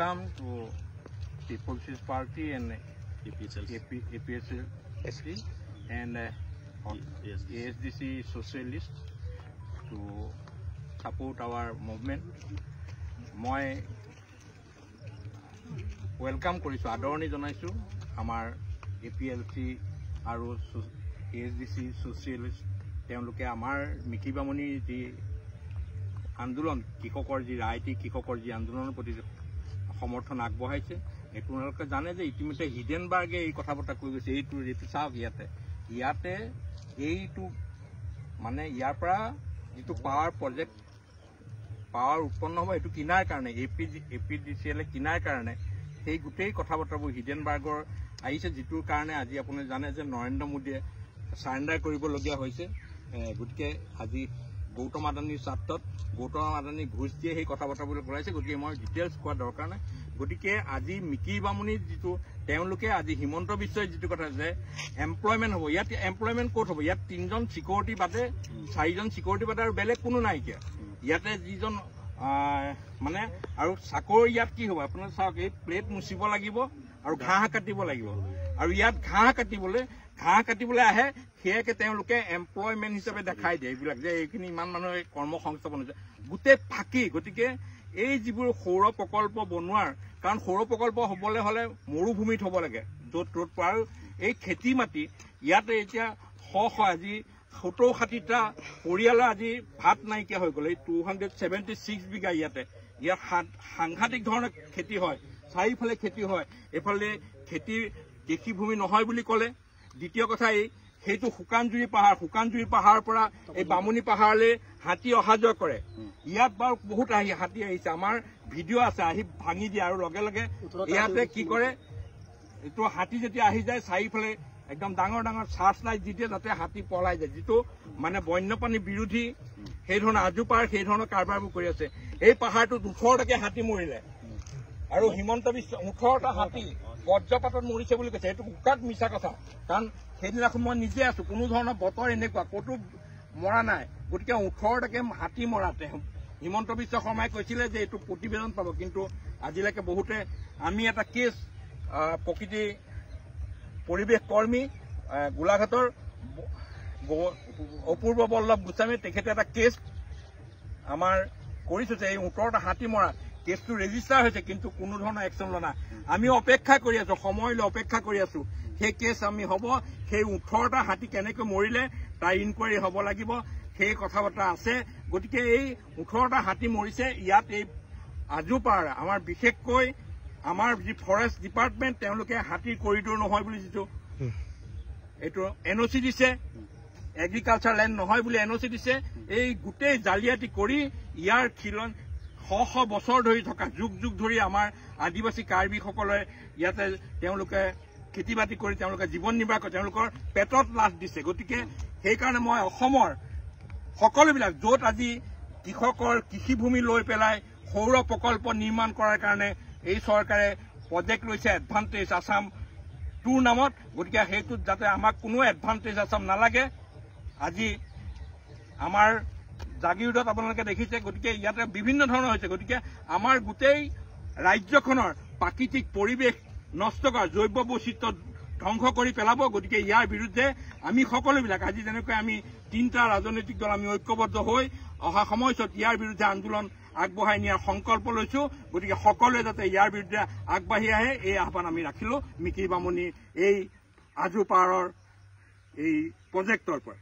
Welcome to People's Party and APSLC and ASDC Socialist to support our movement. মই welcome কৰিছোঁ, আদৰণি জনাইছোঁ আমাৰ এপিএলচি আৰু এএছডিচি ছ'চিয়েলিষ্ট। তেওঁলোকে আমাৰ মিকিৰ বামুণীৰ যি আন্দোলন, কৃষকৰ যি ৰাইতি কৃষকৰ যি আন্দোলনৰ প্ৰতি সমৰ্থন আগবঢ়াইছে। আপোনালোকে জানে যে ইতিমধ্যে হিডেনবাৰ্গে এই কথা বতৰা কৈ গৈছে। এইটো চাওক, ইয়াতে এইটো মানে ইয়াৰ পৰা যিটো পাৱাৰ প্ৰজেক্ট, পাৱাৰ উৎপন্ন হ'ব, এইটো কিনাৰ কাৰণে এপিডিচিএলে কিনাৰ কাৰণে সেই গোটেই কথা বতৰাবোৰ হিডেনবাৰ্গৰ আহিছে, যিটোৰ কাৰণে আজি আপুনি জানে যে নৰেন্দ্ৰ মোদীয়ে চাৰেণ্ডাৰ কৰিবলগীয়া হৈছে। গতিকে আজি গৌতম আদানীৰ স্বাৰ্থত গৌতম আদানী ঘোচ দিয়ে সেই কথা বতৰাবোৰ ওলাইছে। গতিকে মই ডিটেইলছ কোৱা দৰকাৰ নাই। গতিকে আজি মিকিৰ বামুণীৰ যিটো তেওঁলোকে আজি হিমন্ত বিশ্বই যিটো কথা যে এমপ্লয়মেণ্ট হ'ব, ইয়াত এমপ্লয়মেণ্ট ক'ত হ'ব? ইয়াত তিনিজন চিকিউৰিটি বাদে, চাৰিজন চিকিউৰিটি বাদে আৰু বেলেগ কোনো নাইকিয়া। ইয়াতে যিজন মানে আৰু চাকৰি ইয়াত কি হ'ব আপোনালোকে চাওক, এই প্লেট মুচিব লাগিব আৰু ঘাঁহ কাটিব লাগিব। আৰু ইয়াত ঘাঁহ কাটিবলৈ আহে, সেয়াকে তেওঁলোকে এমপ্লয়মেণ্ট হিচাপে দেখাই দিয়ে এইবিলাক যে এইখিনি ইমান মানুহে কৰ্ম সংস্থাপন হৈছে, গোটেই ফাঁকি। গতিকে এই যিবোৰ সৌৰ প্ৰকল্প বনোৱাৰ, কাৰণ সৌৰ প্ৰকল্প হ'বলৈ হ'লে মৰুভূমিত হ'ব লাগে, য'ত ৰ'দ পোৱা। আৰু এই খেতি মাটি ইয়াতে এতিয়া শ শ আজি 70-60টা পৰিয়ালৰ আজি ভাত নাইকিয়া হৈ গ'ল। এই 276 বিঘা ইয়াতে ইয়াত সাংঘাতিক ধৰণৰ খেতি হয়, চাৰিওফালে খেতি হয়। এইফালে খেতিৰ কৃষিভূমি নহয় বুলি ক'লে। দ্বিতীয় কথা, এই সেইটো শুকানজুৰি পাহাৰ, শুকানজুৰি পাহাৰৰ পৰা এই বামুণী পাহাৰলৈ হাতী অহা যোৱা কৰে। ইয়াত বাৰু বহুত আহি হাতী আহিছে, আমাৰ ভিডিঅ' আছে, আহি ভাঙি দিয়ে। আৰু লগে লগে ইয়াতে কি কৰে, এইটো হাতী যেতিয়া আহি যায়, চাৰিওফালে একদম ডাঙৰ ডাঙৰ চাৰ্চ লাইট দি দিয়ে যাতে হাতী পলাই যায়, যিটো মানে বন্যপ্ৰাণী বিৰোধী সেই ধৰণৰ আজোপাৰ সেই ধৰণৰ কাৰবাৰবোৰ কৰি আছে। এই পাহাৰটোত 18টাকে হাতী মৰিলে আৰু হিমন্ত বিশ্ব 18টা হাতী বজ্ৰপাতত মৰিছে বুলি কৈছে। এইটো উকাত মিছা কথা, কাৰণ সেইদিনাখন মই নিজে আছো, কোনো ধৰণৰ বতৰ এনেকুৱা ক'তো মৰা নাই। গতিকে 18টাকে হাতী মৰাতে হিমন্ত বিশ্ব শৰ্মাই কৈছিলে যে এইটো প্ৰতিবেদন পাব, কিন্তু আজিলৈকে বহুতে আমি এটা কেছ, প্ৰকৃতি পৰিৱেশ কৰ্মী গোলাঘাটৰ অপূৰ্ব বল্লভ গোস্বামী, তেখেতে এটা কেছ আমাৰ কৰিছো যে এই 18টা হাতী মৰা কেছটো ৰেজিষ্টাৰ হৈছে, কিন্তু কোনো ধৰণৰ একশ্যন লোৱা নাই। আমি অপেক্ষা কৰি আছো, সময়লৈ অপেক্ষা কৰি আছো। সেই কেছ আমি হ'ব, সেই 18টা হাতী কেনেকৈ মৰিলে তাৰ ইনকুৱাৰী হ'ব লাগিব, সেই কথা বতৰা আছে। গতিকে এই 18টা হাতী মৰিছে ইয়াত এই আজোপাৰ আমাৰ বিশেষকৈ আমাৰ যি ফৰেষ্ট ডিপাৰ্টমেণ্ট, তেওঁলোকে হাতীৰ কৰিডৰ নহয় বুলি যিটো এইটো এনঅ'চি দিছে, এগ্ৰিকালচাৰ লেণ্ড নহয় বুলি এনঅ'চি দিছে। এই গোটেই জালিয়াতি কৰি ইয়াৰ খিলন শ শ বছৰ ধৰি থকা, যুগ যুগ ধৰি আমাৰ আদিবাসী কাৰ্বিসকলে ইয়াতে তেওঁলোকে খেতি বাতি কৰি তেওঁলোকে জীৱন নিৰ্বাহ কৰে, তেওঁলোকৰ পেটত লাথ দিছে। গতিকে সেইকাৰণে মই অসমৰ সকলোবিলাক য'ত আজি কৃষকৰ কৃষিভূমি লৈ পেলাই সৌৰ প্ৰকল্প নিৰ্মাণ কৰাৰ কাৰণে এই চৰকাৰে প্ৰজেক্ট লৈছে এডভান্টেজ আছাম টুৰ নামত, গতিকে সেইটোত যাতে আমাক কোনো এডভান্টেজ আছাম নালাগে। আজি আমাৰ জাগিৰোডত আপোনালোকে দেখিছে, গতিকে ইয়াতে বিভিন্ন ধৰণৰ হৈছে। গতিকে আমাৰ গোটেই ৰাজ্যখনৰ প্ৰাকৃতিক পৰিৱেশ নষ্ট কৰা, জৈৱ বৈচিত্ৰ্য ধ্বংস কৰি পেলাব। গতিকে ইয়াৰ বিৰুদ্ধে আমি সকলোবিলাক আজি যেনেকৈ আমি তিনিটা ৰাজনৈতিক দল আমি ঐক্যবদ্ধ হৈ অহা সময়ছোৱাত ইয়াৰ বিৰুদ্ধে আন্দোলন আগবঢ়াই নিয়াৰ সংকল্প লৈছো। গতিকে সকলোৱে যাতে ইয়াৰ বিৰুদ্ধে আগবাঢ়ি আহে, এই আহ্বান আমি ৰাখিলো মিকিৰ বামুণী এই আজোপাৰৰ এই প্ৰজেক্টৰ পৰা।